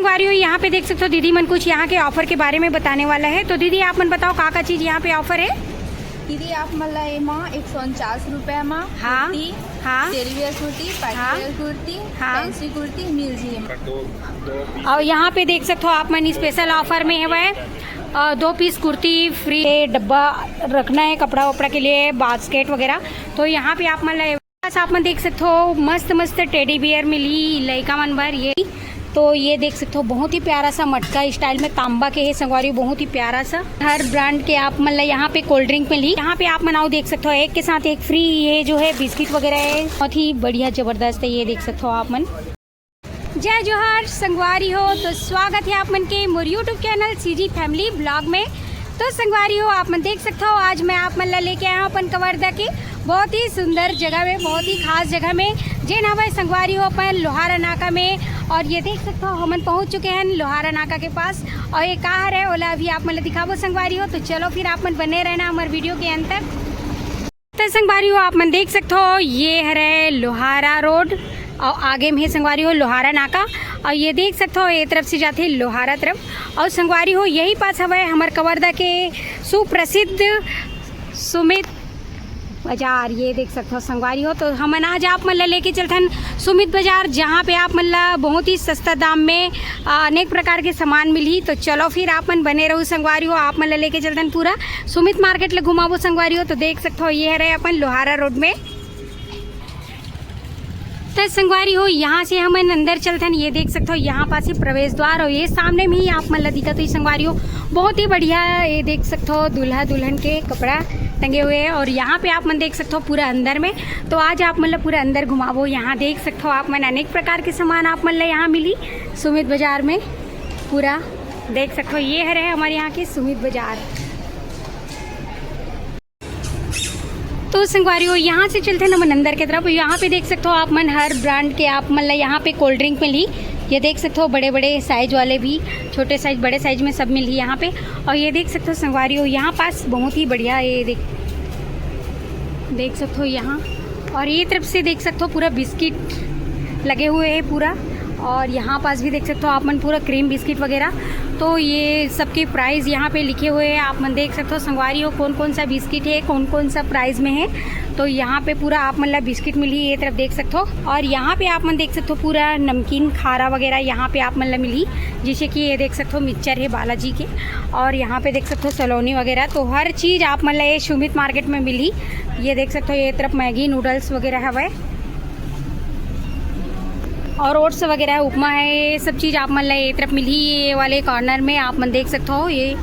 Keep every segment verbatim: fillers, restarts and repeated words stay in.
संगवारी हो, यहाँ पे देख सकते हो दीदी मन कुछ यहाँ के ऑफर के बारे में बताने वाला है। तो दीदी, आप मन बताओ, का का चीज यहाँ पे ऑफर है? दीदी, आप मन ला एमा एक सौ उनचास रुपया मा हाँ, कुर्ती, हाँ। डेली वेयर कुर्ती, पार्टी हाँ। वेयर कुर्ती, हाँ। फैंसी कुर्ती मिल जी। और यहाँ पे देख सकते हो आप मन, स्पेशल ऑफर में है वह, अ, दो पीस कुर्ती फ्री, डब्बा रखना है कपड़ा वपड़ा के लिए, बास्केट वगैरह। तो यहाँ पे आप मन ला बस आप मन देख सकते हो, मस्त मस्त टेडी बियर मिली लइका मन बर। ये तो ये देख सकते हो, बहुत ही प्यारा सा मटका स्टाइल में तांबा के है संगवारी, बहुत ही प्यारा सा। हर ब्रांड के आप मन ला यहाँ पे कोल्ड ड्रिंक मिली। यहाँ पे आप मन आओ, देख सकते हो एक के साथ एक फ्री। ये जो है बिस्किट वगैरह है, बहुत ही बढ़िया जबरदस्त है। ये देख सकते हो आप मन। जय जोहार संगवारी हो, तो स्वागत है आप मन के मोर YouTube channel CG family blog में। तो संगवारी हो, आप मन देख सकते हो, आज मैं आप मन ला लेके आया हूँ अपन कवर्धा के बहुत ही सुंदर जगह में, बहुत ही खास जगह में, जेन हवय संगवारी हो अपन लोहारा नाका में। और ये देख सकते हो, हमन पहुँच चुके हैं लोहारा नाका के पास। और ये का हरे, ओला अभी आप मन ला दिखाबो संगवारी हो। तो चलो फिर आप मन बने रहना हमारे वीडियो के अंत तक। तो संगवारी हो, आप मन देख सकते हो, ये हरे लोहारा रोड और आगे में है संगवारी हो लोहारा नाका। और ये देख सकते हो, ये तरफ से जाते लोहारा तरफ। और संगवारी हो, यही पास हवय हमर कवर्धा के सुप्रसिद्ध सुमित बाजार। ये देख सकते हो संगवारी हो, तो हमन आज आप मन ला लेके चलथन सुमित बाजार, जहाँ पे आप मन ला बहुत ही सस्ता दाम में, आ, अनेक प्रकार के सामान मिलही। तो चलो फिर आप मन बने रहू संगवारी हो, आप मन ला लेके चलथन पूरा सुमित मार्केट ले घुमाबो संगवारी हो। तो देख सकते हो, ये हरे अपन लोहारा रोड में। तो संगवारी हो, यहाँ से हमन अंदर चलथन। ये देख सकते हो, यहाँ पास ही प्रवेश द्वार, और ये सामने में ही आप मन ला दिखत होही संगवारी हो, बहुत ही बढ़िया। ये देख सकते हो, दूल्हा दुल्हन के कपड़ा टंगे हुए हैं। और यहाँ पे आप मन देख सकते हो पूरा अंदर में। तो आज आप मन ला पूरा अंदर घुमाबो। यहाँ देख सकते हो आप मन, अनेक प्रकार के सामान आप मन ला यहाँ मिली सुमित बाजार में। पूरा देख सकते हो, ये हरे हमारे यहाँ के सुमित बाजार। तो संगवारी हो, यहाँ से चलथन हमन अंदर के तरफ। यहाँ पे देख सकते हो आप मन, हर ब्रांड के आप मन ला यहाँ पे कोल्ड ड्रिंक मिलही। ये देख सकते हो, बड़े बड़े साइज वाले भी, छोटे साइज, बड़े साइज में सब मिलही यहाँ पे। और ये देख सकते हो संगवारी हो, यहाँ पास बहुत ही बढ़िया, ये देख, देख सकते हो यहाँ। और ये तरफ से देख सकते हो, पूरा बिस्किट लगे हुए हैं पूरा। और यहाँ पास भी देख सकते हो आप मन, पूरा क्रीम बिस्किट वगैरह। तो ये सबके प्राइस यहाँ पे लिखे हुए हैं, आप मन देख सकते हो संगवारी हो, कौन कौन सा बिस्किट है, कौन कौन सा प्राइस में है। तो यहाँ पे पूरा आप मन ला बिस्किट मिलही, ये तरफ देख सकते हो। और यहाँ पे आप मन देख सकते हो, पूरा नमकीन खारा वगैरह यहाँ पे आप मन ला मिलही। जैसे कि ये देख सकते हो, मिक्सचर है बालाजी के, और यहाँ पे देख सकते हो सलोनी वगैरह। तो हर चीज आप मन ला ये सुमित मार्केट में मिलही। ये देख सकते हो, ये तरफ मैगी नूडल्स वगैरह हवय, और ओट्स वगैरह है, उपमा है, ये सब चीज आप मन ला ये तरफ मिलही। ये वाले कॉर्नर में आप मन देख सकते हो, ये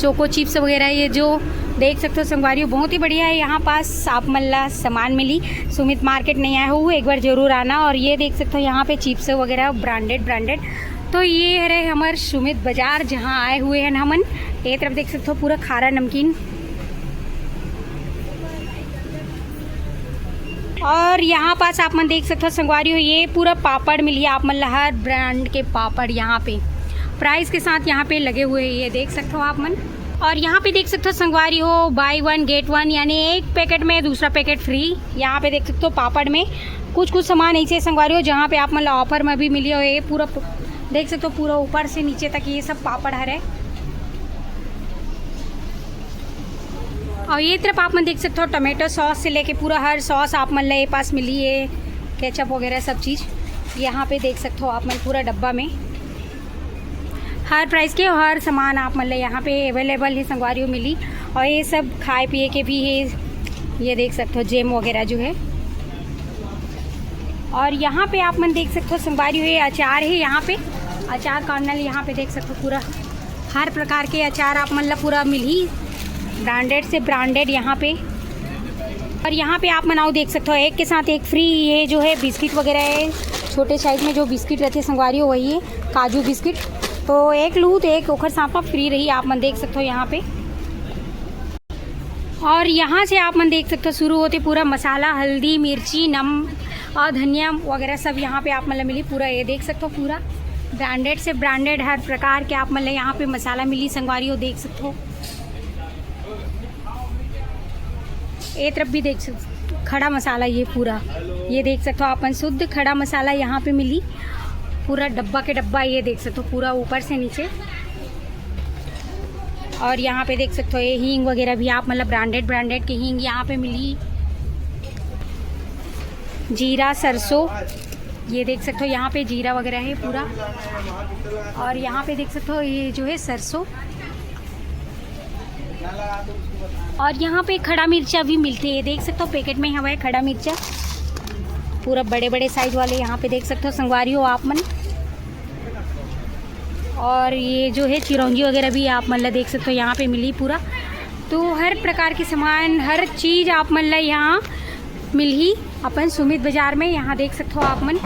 चोको चिप्स वगैरह, ये जो देख सकते हो संगवारी हो, बहुत ही बढ़िया है। यहाँ पास आप मन ला सामान मिलही। सुमित मार्केट नहीं आए हो, एक बार जरूर आना। और ये देख सकते हो, यहाँ पे चिप्स वगैरह ब्रांडेड ब्रांडेड। तो ये हरे हमर सुमित बाजार, जहाँ आए हुए हैं हमन। ये तरफ देख सकते हो, पूरा खारा नमकीन। और यहाँ पास आप मन देख सकते हो संगवारी हो, ये पूरा पापड़ मिलही आप मन ला, हर ब्रांड के पापड़ यहाँ पे प्राइस के साथ यहाँ पे लगे हुए हैं, ये देख सकते हो आप मन। और यहाँ पे देख सकते हो संगवारी हो, बाय वन गेट वन, यानी एक पैकेट में दूसरा पैकेट फ्री। यहाँ पे देख सकते हो पापड़ में कुछ कुछ सामान ऐसे संगवारी हो, जहाँ पे आप मन ला ऑफर में भी मिली। और ये पूरा प-, देख सकते हो, पूरा ऊपर से नीचे तक ये सब पापड़ हरे। और ये तरफ आप मन देख सकते हो, टोमेटो सॉस से लेके पूरा हर सॉस आप मन ला ये पास मिली है, केचप वगैरह सब चीज़। यहाँ पे देख सकते हो आप मन, पूरा डब्बा में हर प्राइस के हर सामान आप मन ला यहाँ पे अवेलेबल है संगवारी हो, मिली। और ये सब खाए पिए के भी है, ये देख सकते हो, जेम वगैरह जो है। और यहाँ पे आप मन देख सकते हो संगवारी हो, ये अचार है यहाँ पे, अचार कॉर्नर। यहाँ पे देख सकते हो, पूरा हर प्रकार के अचार आप मन ला पूरा मिलही, ब्रांडेड से ब्रांडेड यहाँ पे। और यहाँ पे आप मन आओ, देख सकते हो, एक के साथ एक फ्री। ये जो है बिस्किट वगैरह है, छोटे साइज में जो बिस्किट रहते संगवारी हो, वही है काजू बिस्किट। तो एक लू तो एक ओखर साथ में फ्री रही, आप मन देख सकते हो यहाँ पे। और यहाँ से आप मन देख सकते हो, शुरू होते पूरा मसाला, हल्दी, मिर्ची, नम और धनिया वगैरह सब यहाँ पे आप मन ला मिली। पूरा ये देख सकते हो, पूरा ब्रांडेड से ब्रांडेड हर प्रकार के आप मन ला यहाँ पे मसाला मिली संगवारी हो, देख सकते हो। ये तरफ भी देख सकते, खड़ा मसाला, ये पूरा, ये देख सकते हो आप मन, शुद्ध खड़ा मसाला यहाँ पे मिली। पूरा डब्बा के डब्बा, ये देख सकते हो पूरा ऊपर से नीचे। और यहाँ पे देख सकते हो ये हींग वगैरह भी आप, मतलब ब्रांडेड ब्रांडेड के हींग यहाँ पे मिली। जीरा, सरसों, ये देख सकते हो यहाँ पे जीरा वगैरह है पूरा। और यहाँ पे देख सकते हो ये जो है सरसों, और यहाँ पे खड़ा मिर्चा भी मिलते हैं, देख सकते हो पैकेट में हवा है खड़ा मिर्चा, पूरा बड़े बड़े साइज वाले। यहाँ पे देख सकते हो संगवारी हो आप मन। और ये जो है चिरौंजी वगैरह भी आप मन ला देख सकते हो यहाँ पे मिली पूरा। तो हर प्रकार के सामान, हर चीज़ आप मन ला यहाँ मिलही अपन सुमित बाजार में। यहाँ देख सकते हो आप मन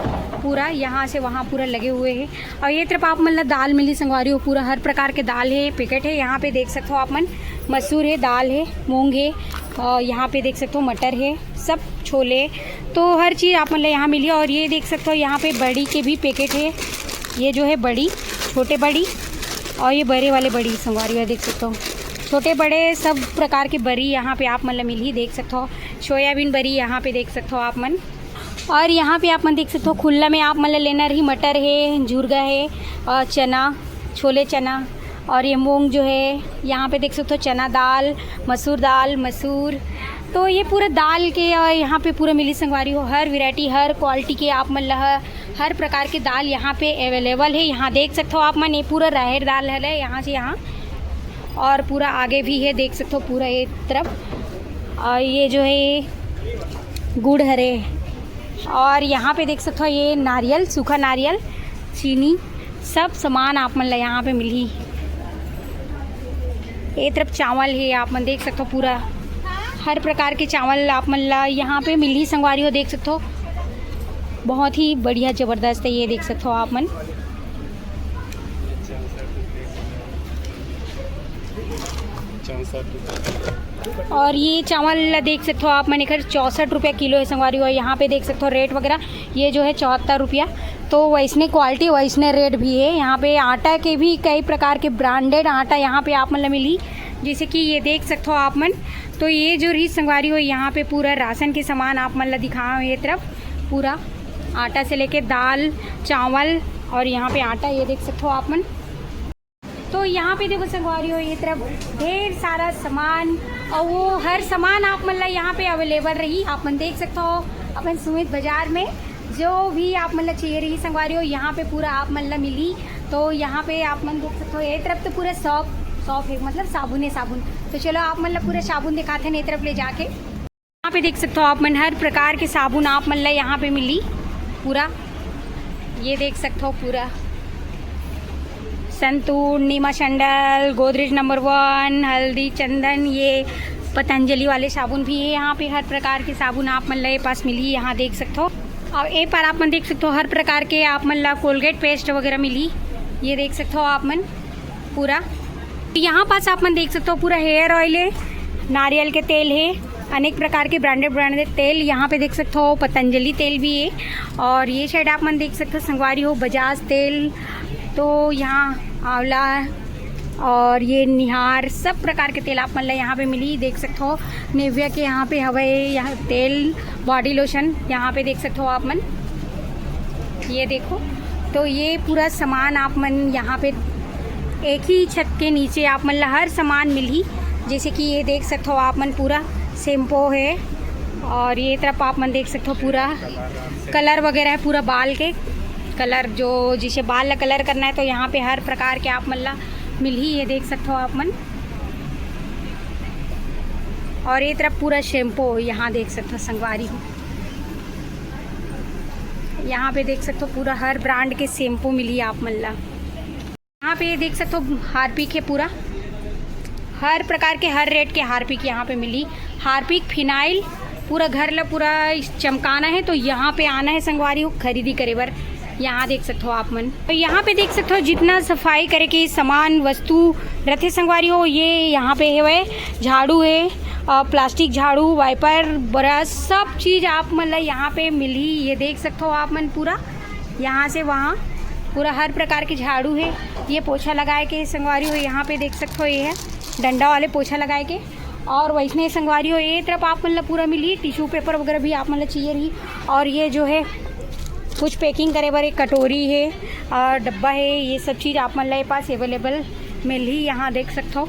पूरा यहाँ से वहाँ पूरा लगे हुए हैं। और ये तरफ आप मन ला दाल मिली संगवारी हो, पूरा हर प्रकार के दाल है, पैकेट है। यहाँ पे देख सकते हो आप मन मसूर है, दाल है, मूंग है, और यहाँ पे देख सकते हो मटर है, सब छोले, तो हर चीज़ आप मन ला यहाँ मिली। और ये देख सकते हो यहाँ पे बड़ी के भी पैकेट है, ये जो है बड़ी, छोटे बड़ी और ये बड़े वाले बड़ी संगवारी हो देख सकते हो, छोटे बड़े सब प्रकार के बरी यहाँ पे आप मन ला मिली। देख सकते हो सोयाबीन बरी यहाँ पे देख सकते हो आप मन। और यहाँ पे आप मन देख सकते हो खुल्ला में आप मन ला लेना रही मटर है, झुरगा है और चना, छोले चना, और ये मूंग जो है यहाँ पे देख सकते हो चना दाल, मसूर दाल, मसूर। तो ये पूरा दाल के और यहाँ पे पूरा मिली संगवारी हो, हर वैरायटी, हर क्वालिटी के आप मन ला हर प्रकार के दाल यहाँ पे अवेलेबल है। यहाँ देख सकते हो आप मन, ये पूरा राहेर दाल है यहाँ से यहाँ, और पूरा आगे भी है देख सकते हो पूरा ये तरफ। और ये जो है गुड़ हरे, और यहाँ पे देख सकते हो ये नारियल, सूखा नारियल, चीनी, सब सामान आप मन ला यहाँ पे मिली। ये तरफ चावल है, आप मन देख सकते हो पूरा हर प्रकार के चावल आप मन ला यहाँ पे मिली संगवारी हो देख सकते हो, बहुत ही बढ़िया जबरदस्त है। ये देख सकते हो आप मन, और ये चावल ला देख सकते हो आप मन, एकर चौसठ रुपया किलो है संगवारी हो। यहाँ पे देख सकते हो रेट वगैरह, ये जो है चौहत्तर रुपया। तो वैसने क्वालिटी वैसने रेट भी है। यहाँ पे आटा के भी कई प्रकार के ब्रांडेड आटा यहाँ पे आप मन ला मिली, जैसे कि ये देख सकते हो आप मन। तो ये जो रही संगवारी हो, यहाँ पे पूरा राशन के सामान आप मन ला दिखाओ, ये तरफ पूरा आटा से लेके दाल, चावल और यहाँ पे आटा, ये देख सकते हो आप मन। तो यहाँ पे देखो संगवारी हो, ये तरफ ढेर सारा सामान, और वो हर सामान आप मन ला यहाँ पे अवेलेबल रही। आप मन देख सकते हो अपन सुमित बाजार में जो भी आप मन ला चाहिए रही संगवारी हो, यहाँ पे पूरा आप मन ला मिली। तो यहाँ पे आप मन देख सकते हो, ये तरफ तो पूरा शॉप, शॉप है, मतलब साबुन है, साबुन। तो चलो आप मन ला पूरा साबुन दिखाते हैं ये तरफ ले जाके। यहाँ पे देख सकते हो आप मन, हर प्रकार के साबुन आप मन ला यहाँ पे मिली पूरा। ये देख सकते हो पूरा संतूर, नीमा संडल, गोदरेज नंबर वन, हल्दी चंदन, ये पतंजलि वाले साबुन भी है। यहाँ पे हर प्रकार के साबुन आप मन ला ये पास मिली, यहाँ देख सकते हो। और ये पार आप मन देख सकते हो हर प्रकार के आप मन ला कोलगेट पेस्ट वगैरह मिली, ये देख सकते हो आप मन पूरा। यहाँ पास आप मन देख सकते हो पूरा हेयर ऑयल है, नारियल के तेल है, अनेक प्रकार के ब्रांडेड ब्रांडेड तेल। यहाँ पे देख सकते हो पतंजलि तेल भी है। और ये साइड आप मन देख सकते हो संगवारी हो बजाज तेल, तो यहाँ आंवला और ये निहार सब प्रकार के तेल आप मन ला यहाँ पे मिली। देख सकते हो निविया के यहाँ पे हवे यहाँ तेल, बॉडी लोशन यहाँ पे देख सकते हो आप मन। ये देखो, तो ये पूरा सामान आप मन यहाँ पे एक ही छत के नीचे आप मन ला हर सामान मिलही। जैसे कि ये देख सकते हो आप मन पूरा शैम्पू है, और ये तरफ आप मन देख सकते हो पूरा कलर वगैरह है, पूरा बाल के कलर, जो जिसे बाल ला कलर करना है तो यहाँ पे हर प्रकार के आप मन ला मिलही। ये देख सकते हो आप मन, और ये तरफ पूरा शैम्पू यहाँ देख सकते हो संगवारी हो, यहाँ पे देख सकते हो पूरा हर ब्रांड के शैम्पू मिली आप मन ला। यहाँ पे ये देख सकते हो हार्पिक है पूरा, हर प्रकार के हर रेट के हार्पिक यहाँ पे मिली। हार्पिक, फिनाइल, पूरा घर ला पूरा चमकाना है तो यहाँ पे आना है संगवारी हो खरीदी करे बर। यहाँ देख सकते हो आप मन, तो यहाँ पे देख सकते हो जितना सफाई करे के सामान वस्तु रथे संगवारी हो, ये यहाँ पे है झाड़ू है, प्लास्टिक झाड़ू, वाइपर, ब्रश, सब चीज़ आप मन ला यहाँ पे मिली। ये देख सकते हो आप मन पूरा यहाँ से वहाँ पूरा हर प्रकार के झाड़ू है। ये पोछा लगाए के संगवारी हो, यहाँ पे देख सकते हो ये है डंडा वाले पोछा लगाए के। और वैसने संगवारी हो ये तरफ आप मन ला पूरा मिली, टिश्यू पेपर वगैरह भी आप मन ला चाहिए रही। और ये जो है कुछ packing करे बर एक कटोरी हे और डब्बा हे, ये सब चीज आप मन ला ए पास available मिलही, यहाँ देख सकथो।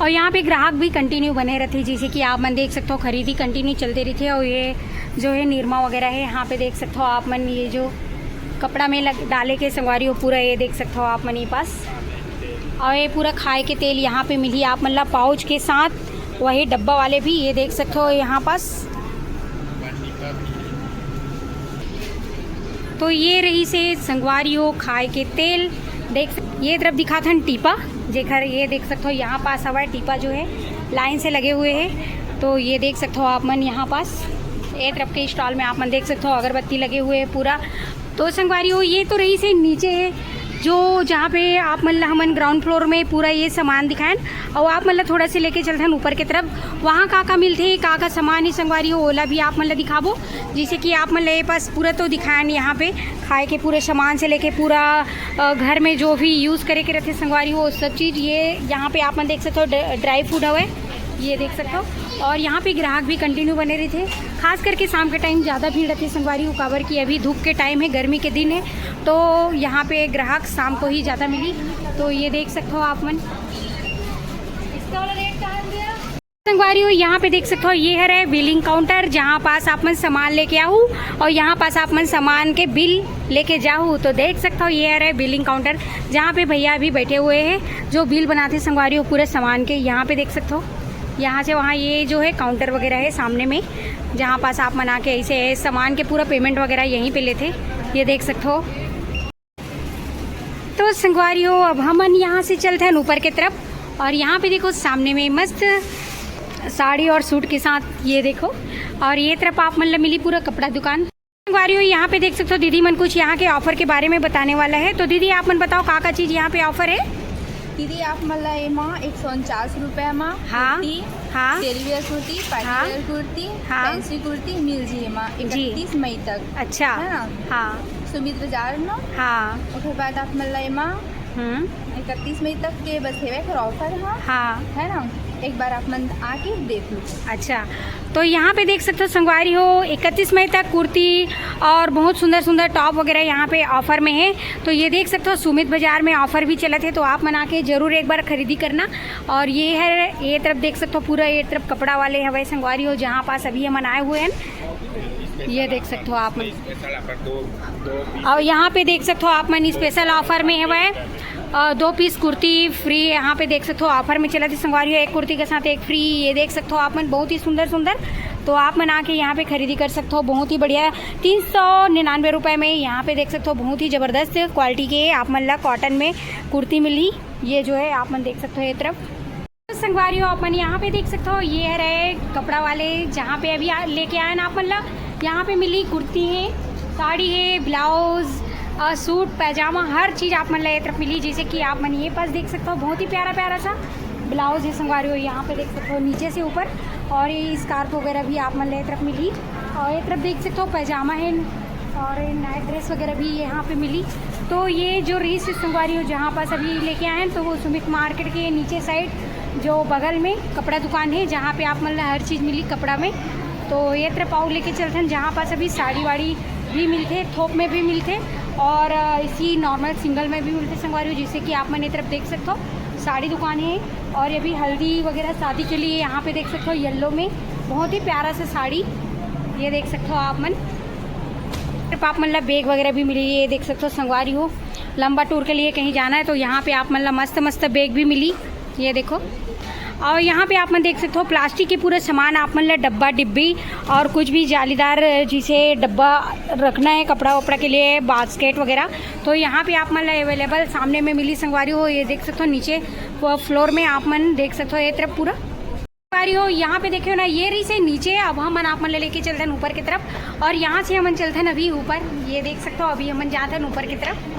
और यहाँ पे ग्राहक भी continue बने रहते, जैसे कि आप मन देख सकते हो खरीदी continue चलते रहते। और ये जो है निरमा वगैरह है, यहाँ पे देख सकते हो आप मन, ये जो कपड़ा में लग डाले के संगवारी हो पूरा, ये देख सकते हो आप मन ये पास। और ये पूरा खाए के तेल यहाँ पे मिली आप मन ला pouch के साथ, वही डब्बा वाले भी, ये देख सकते हो यहाँ पास। तो ये रहिसे संगवारी हो खाए के तेल। देख सक-, ये तरफ दिखाथन टीपा, जेकर ये देख सकते हो यहाँ पास हवा है, टीपा जो है लाइन से लगे हुए हैं। तो ये देख सकते हो आप मन यहाँ पास ये तरफ के stall में आप मन देख सकते हो अगरबत्ती लगे हुए हैं पूरा। तो संगवारी हो, ये तो रहिसे नीचे है, जो जहाँ पे आप मन ला हमन ground floor में पूरा ये सामान दिखाएन, और आप मन ला थोड़ा से लेके चलथन ऊपर के तरफ, वहाँ का का मिलथे, का का सामान है संगवारी हो, ओला भी आप मन ला दिखाबो। जैसे कि आप मन ला ये पास पूरा तो दिखाएन, यहाँ पे खाए के पूरे सामान से लेके पूरा, अ, घर में जो भी use करे के रहते संगवारी हो, सब चीज़ ये यहाँ पे आप मन देख सकते हो। ड्राई फ्रूट हवे, ये देख सकते हो। और यहाँ पे ग्राहक भी continue बने रहते, खास करके शाम के time ज़्यादा भीड़ रहती संगवारी हो, काबर कि अभी धूप के time है, गर्मी के दिन है, तो यहाँ पे ग्राहक शाम को ही ज़्यादा मिली। तो ये देख सकते हो आप मन। इसका वाला रेट कहाँ दिया? संगवारी हो, यहाँ पे देख सकते हो, ये हरे billing counter, जहाँ पास आप मन सामान लेके आहू और यहाँ पास आप मन सामान के बिल लेके जाहू। तो देख सकते हो, ये हरे billing counter, जहाँ पे भैया अभी बैठे हुए हैं, जो बिल बनाते संगवारी हो पूरे सामान के। यहाँ पे देख सकते हो, यहाँ से वहाँ ये जो है काउंटर वगैरह है सामने में, जहाँ पास आप मन आके ऐसे सामान के पूरा पेमेंट वगैरह यहीं पे लेते, ये देख सकते हो। तो संगवारी हो, अब हमन यहाँ से चलते हैं ऊपर के तरफ, और यहाँ पे देखो सामने में मस्त साड़ी और सूट के साथ, ये देखो, और ये तरफ आप मन ला मिली पूरा कपड़ा दुकान। संगवारी हो, यहाँ पे देख सकते हो दीदी मन कुछ यहाँ के ऑफर के बारे में बताने वाला है। तो दीदी आप मन बताओ का का चीज यहाँ पे ऑफर है? दीदी आप मन ला एमा एक सौ उनचास रुपया मा हाँ, कुर्ती, हाँ। डेली वियर कुर्ती, पार्टी हाँ। वियर कुर्ती, हाँ। फैंसी कुर्ती मिल जी एमा जी। इकतीस मई तक। अच्छा। है ना? हाँ। सुमित बाजार नो। हाँ। ओकर बाद आप मन ला एमा हम्म। इकतीस मई तक के बस हेवे कर ऑफर हा। हाँ। है ना? एक बार आप मन आके देख लो। अच्छा, तो यहाँ पे देख सकते हो संगवारी हो, इकतीस मई तक कुर्ती और बहुत सुंदर सुंदर टॉप वगैरह यहाँ पे ऑफर में है। तो ये देख सकते हो सुमित बाजार में ऑफर भी चलत है, तो आप मन आके जरूर एक बार खरीदी करना। और ये है, ये तरफ देख सकते हो पूरा ये तरफ कपड़ा वाले हवे संगवारी हो, जहाँ पास अभी हमन आए हुए हैं। ये देख सकते हो आप मन। और यहाँ पे देख सकते हो आप मन, स्पेशल ऑफर में हवे, अ, दो पीस कुर्ती फ्री। यहाँ पे देख सकते हो ऑफर में चलत है संगवारी हो, एक कुर्ती के साथ एक फ्री। ये देख सकते हो आप मन, बहुत ही सुंदर सुंदर। तो आप मन आके यहाँ पे खरीदी कर सकते हो, बहुत ही बढ़िया। तीन सौ निन्यानवे रुपये में यहाँ पे देख सकते हो, बहुत ही जबरदस्त क्वालिटी के आप मन ला कॉटन में कुर्ती मिली। ये जो है आप मन देख सकते हो ये तरफ। संगवारी हो, आप मन यहाँ पे देख सकते हो, ये हरे कपड़ा वाले, जहाँ पे अभी आ, लेके आए ना आप मन ला, यहाँ पे मिली कुर्ती है, साड़ी है, ब्लाउज, अ, सूट, पैजामा, हर चीज आप मन ला ये तरफ मिली। जैसे कि आप मन ये पास देख सकते हो, बहुत ही प्यारा प्यारा सा ब्लाउज है संगवारी हो, यहाँ पे देख सकते हो नीचे से ऊपर, और ये स्कार्फ वगैरह भी आप मन ला ये तरफ मिली। और ये तरफ देख सकते हो पैजामा है और नाइट ड्रेस वगैरह भी यहाँ पे मिली। तो ये जो रहिसे संगवारी हो, जहाँ पास अभी लेके आए हैं, तो वो सुमित मार्केट के नीचे साइड जो बगल में कपड़ा दुकान है, जहाँ पे आप मन ला हर चीज मिली कपड़ा में। तो ये तरफ आऊ लेके चलथन, जहाँ पास अभी साड़ी वाड़ी भी मिलथे, थोक में भी मिलथे और, अ, इसी नॉर्मल सिंगल में भी मिलथे संगवारी हो। जैसे कि आप मन ये तरफ देख सकते हो, साड़ी दुकान है और ये भी हल्दी वगैरह शादी के लिए यहाँ पे देख सकते हो येलो में बहुत ही प्यारा सा साड़ी, ये देख सकते हो आप मन। सिर्फ आप मन ला बैग वगैरह भी मिली, ये देख सकते हो संगवारी हो, लंबा टूर के लिए कहीं जाना है तो यहाँ पे आप मन ला मस्त मस्त बैग भी मिली। ये देखो, और यहाँ पे आप मन देख सकते हो प्लास्टिक के पूरा सामान आप मन ला, डब्बा डिब्बी और कुछ भी जालीदार जिसे डब्बा रखना है कपड़ा वपड़ा के लिए, बास्केट वगैरह, तो यहाँ पे आप मन ला अवेलेबल सामने में मिली संगवारी हो। ये देख सकते हो नीचे फ्लोर में आप मन देख सकते हो ये तरफ पूरा संगवारी हो। यहाँ पे देखे हो ना, ये रहिसे नीचे। अब हमन आप मन ला लेके चलथन ऊपर की तरफ और यहाँ से हमन चलथन अभी ऊपर। ये देख सकते हो अभी हमन जाथन ऊपर की तरफ।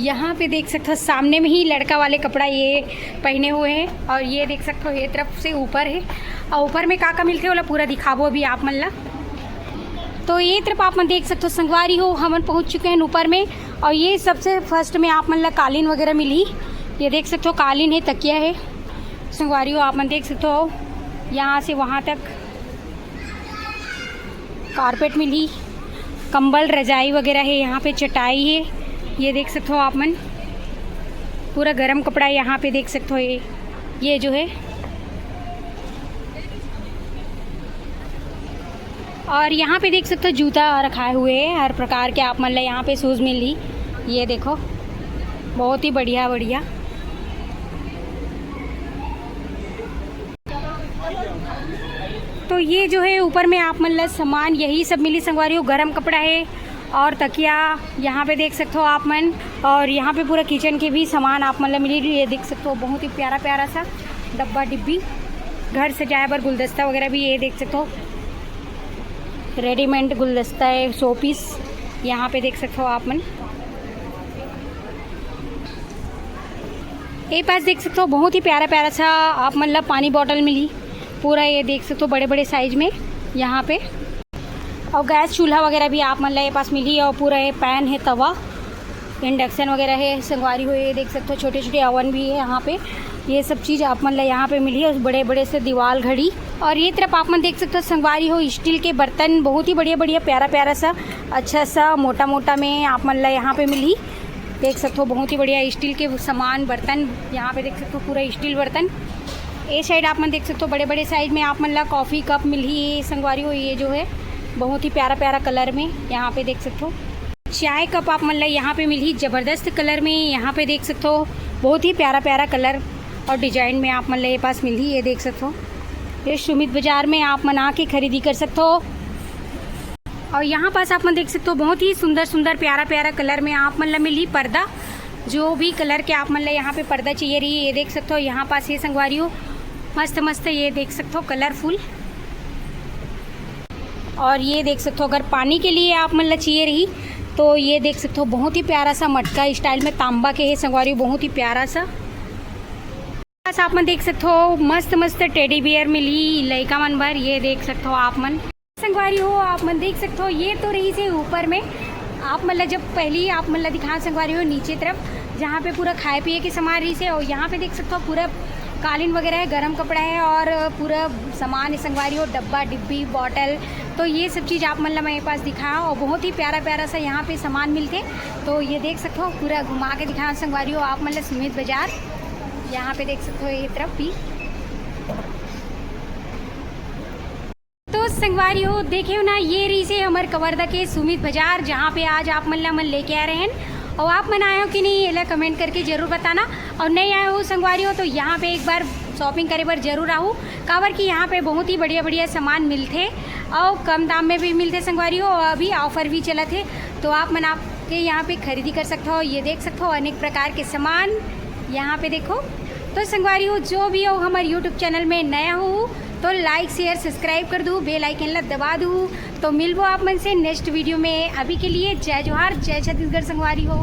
यहाँ पे देख सकते हो सामने में ही लड़का वाले कपड़ा ये पहने हुए हैं और ये देख सकते हो ये तरफ से ऊपर है और ऊपर में का का मिलथे ओला पूरा दिखाबो अभी आप मन ला। तो ये तरफ आप मन देख सकते हो संगवारी हो, हमन पहुँच चुके हैं ऊपर में और ये सबसे फर्स्ट में आप मन ला कालीन वगैरह मिली। ये देख सकते हो कालीन है, तकिया है संगवारी हो, आप मन देख सकते हो यहाँ से वहाँ तक कारपेट मिली। कंबल, रजाई वगैरह हे, यहाँ पे चटाई हे, ये देख सकथो आप मन। पूरा गरम कपड़ा यहाँ पे देख सकथो, ये, ये जो हे। और यहाँ पे देख सकथो जूता रखाए हुए हे, हर प्रकार के आप मन ला यहाँ पे शूज मिलही। ये देखो, बहुत ही बढ़िया, बढ़िया। तो ये जो हे ऊपर में आप मन ला सामान यही सब मिलही संगवारी हो, गरम कपड़ा हे और तकिया यहाँ पे देख सकथो आप मन। और यहाँ पे पूरा किचन के भी सामान आप मन ला मिलही। ये देख सकथो बहुत ही प्यारा प्यारा सा डब्बा डिब्बी, घर सजाए बर गुलदस्ता वगैरह भी ये देख सकथो, रेडीमेड गुलदस्ता हे, शोपीस यहाँ पे देख सकथो आप मन। ये पास देख सकथो बहुत ही प्यारा प्यारा सा आप मन ला पानी बॉटल मिलही, पूरा ये देख सकथो बड़े बड़े साइज में यहाँ पे। और गैस चूल्हा वगैरह भी आप मन ला ये पास मिलही और पूरा ये पैन हे, तवा, इंडक्शन वगैरह हे संगवारी हो। ये देख सकथो छोटे छोटे ओवन भी हे यहाँ पे, ये सब चीज़ आप मन ला यहाँ पे मिलही। और बड़े बड़े से दीवाल घड़ी, और ये तरफ आप मन देख सकथो संगवारी हो स्टील के बर्तन, बहुत ही बढ़िया बढ़िया प्यारा प्यारा सा अच्छा सा मोटा मोटा में आप मन ला यहाँ पे मिलही। देख सकथो बहुत ही बढ़िया स्टील के सामान बर्तन, यहाँ पे देख सकथो पूरा स्टील बर्तन। ये साइड आप मन देख सकथो बड़े बड़े साइज में आप मन ला कॉफ़ी कप मिलही संगवारी हो। ये जो हे बहुत ही प्यारा प्यारा कलर में यहाँ पे देख सकथो। चाय कप आप मन ला यहाँ पे मिलही जबरदस्त कलर में, यहाँ पे देख सकथो बहुत ही प्यारा प्यारा कलर और डिजाइन में आप मन ला ये पास मिलही। ये देख सकथो ये सुमित बाजार में आप मन आके खरीदी कर सकथो। और यहाँ पास आप मन देख सकथो बहुत ही सुंदर सुंदर प्यारा प्यारा कलर में आप मन ला मिलही पर्दा, जो भी कलर के आप मन ला यहाँ पे पर्दा चाहिए रही। ये देख सकथो यहाँ पास ये संगवारी हो मस्त मस्त, ये देख सकथो कलरफुल। और ये देख सकथो अगर पानी के लिए आप मन ला चाहिए रही तो ये देख सकथो बहुत ही प्यारा सा मटका स्टाइल में तांबा के हे संगवारी हो, बहुत ही प्यारा सा। बस आप मन देख सकथो मस्त मस्त टेडी बियर मिलही लइका मन बर। ये देख सकथो आप मन संगवारी हो, आप मन देख सकथो ये तो रहिसे ऊपर में। आप मन ला जब पहली आप मन ला दिखा संगवारी हो नीचे तरफ जहाँ पे पूरा खाए पिए के सामान रहिसे, और यहाँ पे देख सकथो पूरा कालीन वगैरह हे, गरम कपड़ा हे और पूरा सामान हे संगवारी हो, डब्बा डिब्बी बॉटल। तो ये सब चीज़ आप मन ला मैं ये पास दिखाया और बहुत ही प्यारा प्यारा सा यहाँ पे सामान मिलथे। तो ये देख सकथो पूरा घुमा के दिखाया संगवारी हो आप मन ला सुमित बाजार। यहाँ पे देख सकथो ये तरफ भी। तो संगवारी हो देखे हो ना, ये रहिसे हमर कवर्धा के सुमित बाजार, जहाँ पे आज आप मन ला मन लेके आए रहेन। और आप मन आए हो कि नहीं, एला कमेंट करके जरूर बताना। और नहीं आए हो संगवारी हो तो यहाँ पे एक बार शॉपिंग करे बर जरूर आहू, काबर कि यहाँ पे बहुत ही बढ़िया बढ़िया सामान मिलथे और कम दाम में भी मिलथे संगवारी हो, और अभी ऑफर भी चलत हे। तो आप मन आपके यहाँ पे खरीदी कर सकथो। ये देख सकथो अनेक प्रकार के सामान यहाँ पे देखो। तो संगवारी हो जो भी हो हमर यूट्यूब चैनल में नया हो तो लाइक शेयर सब्सक्राइब कर दू, बेल आइकन ला दबा दू। तो मिलबो आप मन से नेक्स्ट वीडियो में। अभी के लिए जय जोहार, जय छत्तीसगढ़ संगवारी हो।